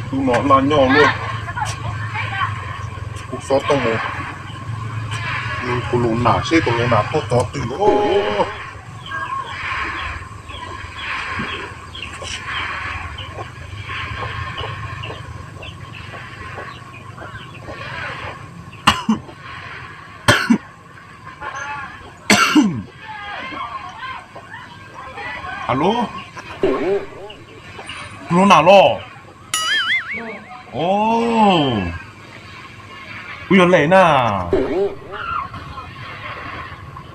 Tus no laj nyob luaj, kuv xob tau mus, kuv lus nam seb tus lus nam tuaj txog twg. Alo, lus nam los? Kuv yog Lem na.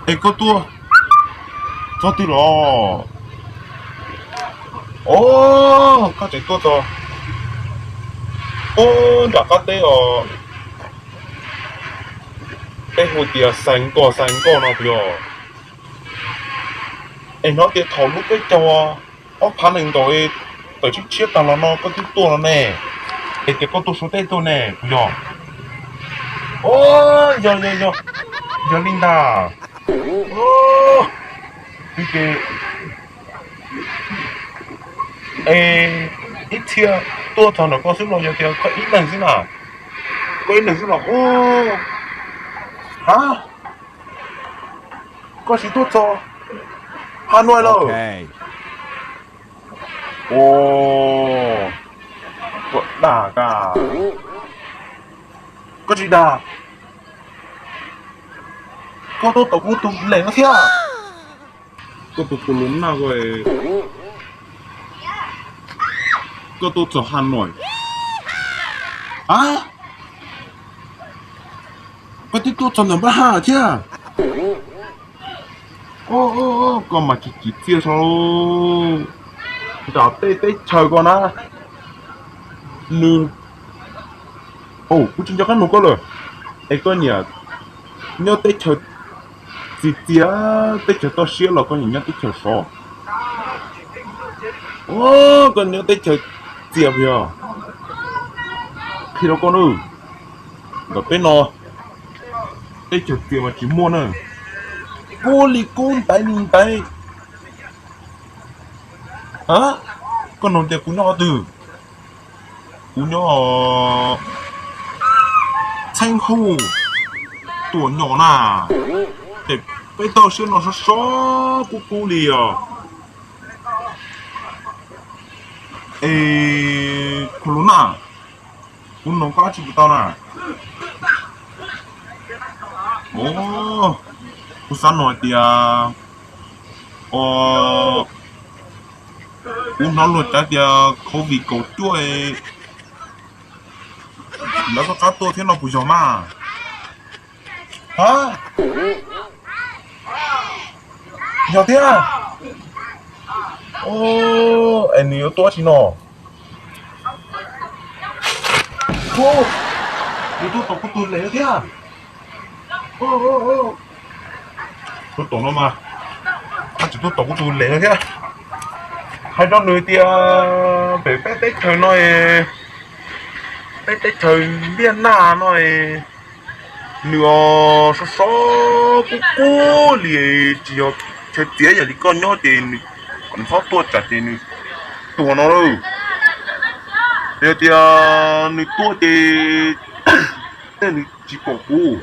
Es koj tuaj txog twg los? Os, koj tseem tuaj txog ub nram qab teb os. Peb hu tias Xais Nkoj, Xais Nkoj no puas yog? Es hnov tias thaum lub peb caug ob phav nees nkaum tawm tshiab tshiab tag los no koj twb tuaj los ne. Es tias koj tuaj Suav teb tuaj ne puas yog? Os, yog yog yog, yog li ntag. Os, es ib txhia tuaj txog ntawm koj xwb los yog tias koj ib leeg xwb na? Koj ib leeg xwb los? Os, ha, koj tsis tuaj txog Hav Nuaj lawm? Os, koj dag ka, koj tsis dag. Koj tuaj tom kuv tus Lem no thiab. Koj tus tus lus naj ko, koj tuaj txog Hav Nuaj? A, koj twb tuaj txog ntawm Npab Haj thiab. Koj mas tsis tsim txiaj saib, nram tej teb chaws ko na, nws, kuv tsis nco qab nug koj lawm. Es koj niam nyob teb chaws txias txias, teb chaws toj siab los koj niam nyob teb chaws sov? Os, koj nyob teb chaws txias puas yog? Qhia rau koj nawb, ntawm peb no teb chaws txias mas tsis muaj na. Kub li kub, ntaiv li ntaiv. A, koj nug tias kuv nyob qhov twg? Kuv nyob Txheeb Huj, Tuam Nyom na. Ces peb toj siab no sov sov kub kub li os. Es khuv lus na, kuv nug koj dab tsi puas tau na? Os, kuv xav nug hais tias, o, kuv hnov luag cav tias COVID kaum cuaj lawv koj qab tuaj thiab no puas yog mas? Ha, yog thiab. Es nws yuav tuaj dab tsi no? Nws tuaj tom kuv tus Lem no thiab. Tuaj tom no mas, tseem tuaj tom kuv tus Lem no thiab. Hais rau nws tias pem peb teb chaws no, peb teb chaws Npliaj Naj no, nws sov sov kub kub li, tsis yog chaw txiav. Yog li koj nyob ces nws txhob tuaj tsam ces nws tuag no lawm. Yog tias nws tuaj ces tej nws tsis pom kuv,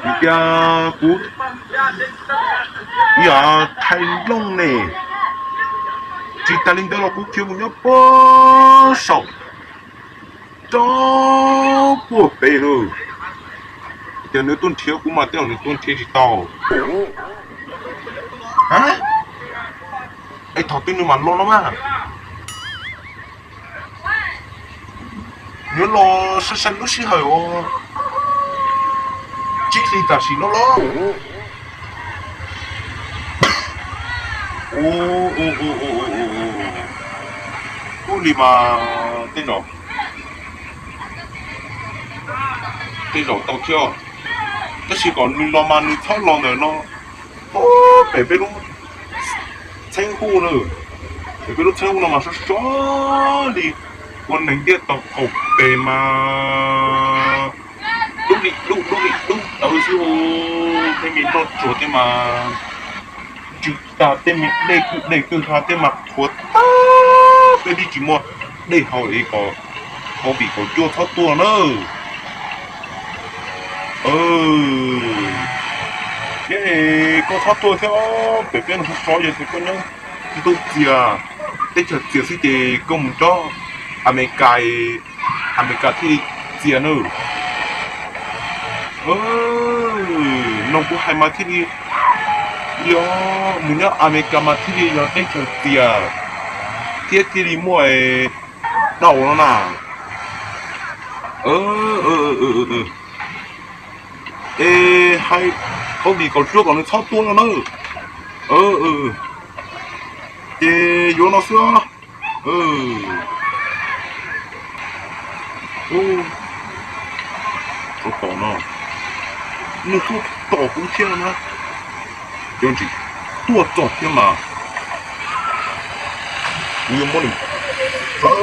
nws tias kuv yog Thaiv Looj ne. Tsis tas li ntawd los kuv khiav mus nyob puag saum rau puag pem lawm. Ces nws tuaj nrhiav kuv mas tej zaum nws tuaj nrhiav tsis tau. Es thaum twg nws mam los no mas? Yuav los sai sai lub sij hawm uas tsib hli tam sim no los? Ub li mas tej zaum, tej zaum tau thiab. Tab sis kom nws los mas nws txhob los ntawm no, pem peb lub Txheeb Huj na. Pem peb lub Txheeb Huj no mas sov sov li, ua neeg ntiaj teb qaum pem mas dub li dub, dub li dub tawv xwb. Tej me nroj tsuag tej mas ntsws tag, tej me dej kwj dej kwj ha tej mas qhuav tag. tsis muaj dej haus li, COVID kaum cuaj txhob tuaj nawb. Thiab koj txhob tuaj thiab, pem peb no sov yog tias koj nyob ntuj txias, teb chaws txias xwb ces koj mus nyob Amelikas, Amelikas thiaj li txias nawb. No kuv hais mas thiaj li yog mus nyob Amelikas mas thiaj li yog teb chaws txias thiab thiaj li muaj dau no na. Es hais COVID kaum cuaj kom nws txhob tuaj no na. Ces yuav no xwb. Tsov tom no, nws tuaj tom kuv thiab no na. Cov ntsis tuaj txog thiab mas kuv yuav muab nws txawb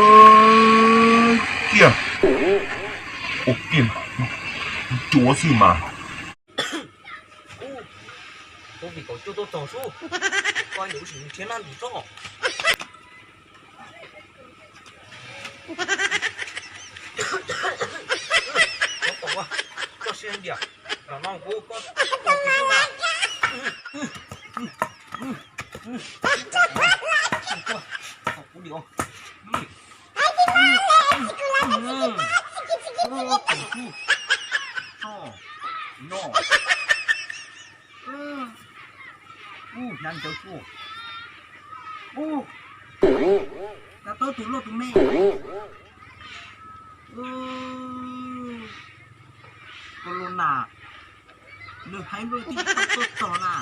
kiag, ua kiag cuav xwb mas. COVID kaum cuaj tuaj txog sub, koj yuav sim nrhiav nab ntim tsob. Koj siab diam, zaum no kuv koj tau kuv xwb mas. Kuv li os. Tus xub. Tso. No. Ub, hnav ncawv xwb. Ub, koj tau tus loj tus me. Koj los na, nws heev luaj tib tsis tau tuaj txog na.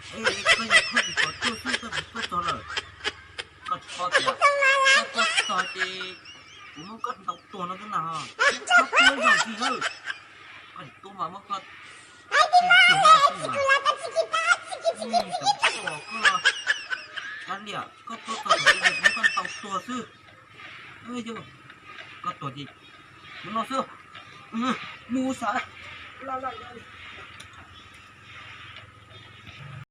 Es koj yog koj tsis tau tuaj xwb koj tsis tuaj txog lawm. Koj tsis paub tias koj tuaj txog ces kuv muab koj ntaus tuag no xwb na ho. Koj tuaj ib zaug ntxiv nawb. Koj tsis tuaj mas muab koj tsis tuag no xwb mas. Koj tuaj txog kuv muab koj ntaus tuag xwb. Yog koj tuag ces mus no xwb. Mus xav laj laj.